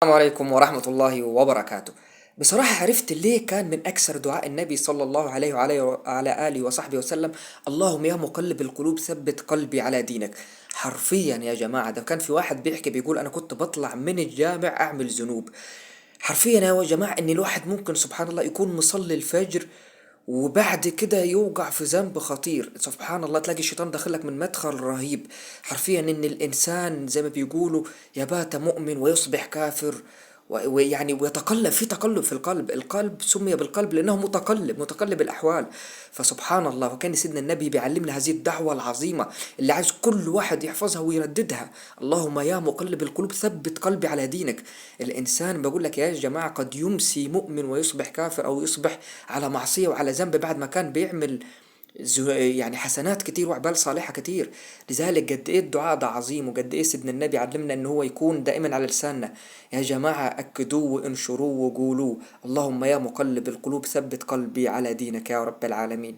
السلام عليكم ورحمة الله وبركاته. بصراحة عرفت ليه كان من أكثر دعاء النبي صلى الله عليه وعلى آله وصحبه وسلم: اللهم يا مقلب القلوب ثبت قلبي على دينك. حرفيا يا جماعة، ده كان في واحد بيحكي بيقول أنا كنت بطلع من الجامع أعمل ذنوب. حرفيا يا جماعة إن الواحد ممكن سبحان الله يكون مصلي الفجر وبعد كده يوقع في ذنب خطير. سبحان الله، تلاقي الشيطان داخلك من مدخل رهيب. حرفيا ان الانسان زي ما بيقولوا يبات مؤمن ويصبح كافر، ويعني ويتقلب في تقلب في القلب. القلب سمي بالقلب لانه متقلب، متقلب الاحوال. فسبحان الله، وكان سيدنا النبي بيعلمنا هذه الدعوة العظيمة اللي عايز كل واحد يحفظها ويرددها: اللهم يا مقلب القلوب ثبت قلبي على دينك. الانسان بقول لك يا جماعة قد يمسي مؤمن ويصبح كافر، او يصبح على معصية وعلى ذنب بعد ما كان بيعمل يعني حسنات كتير وأعمال صالحة كتير. لذلك قد ايه الدعاء ده عظيم، وقد ايه سيدنا النبي علمنا ان هو يكون دائما على لساننا. يا جماعة أكدوه وانشروه وقولوه: اللهم يا مقلب القلوب ثبت قلبي على دينك يا رب العالمين.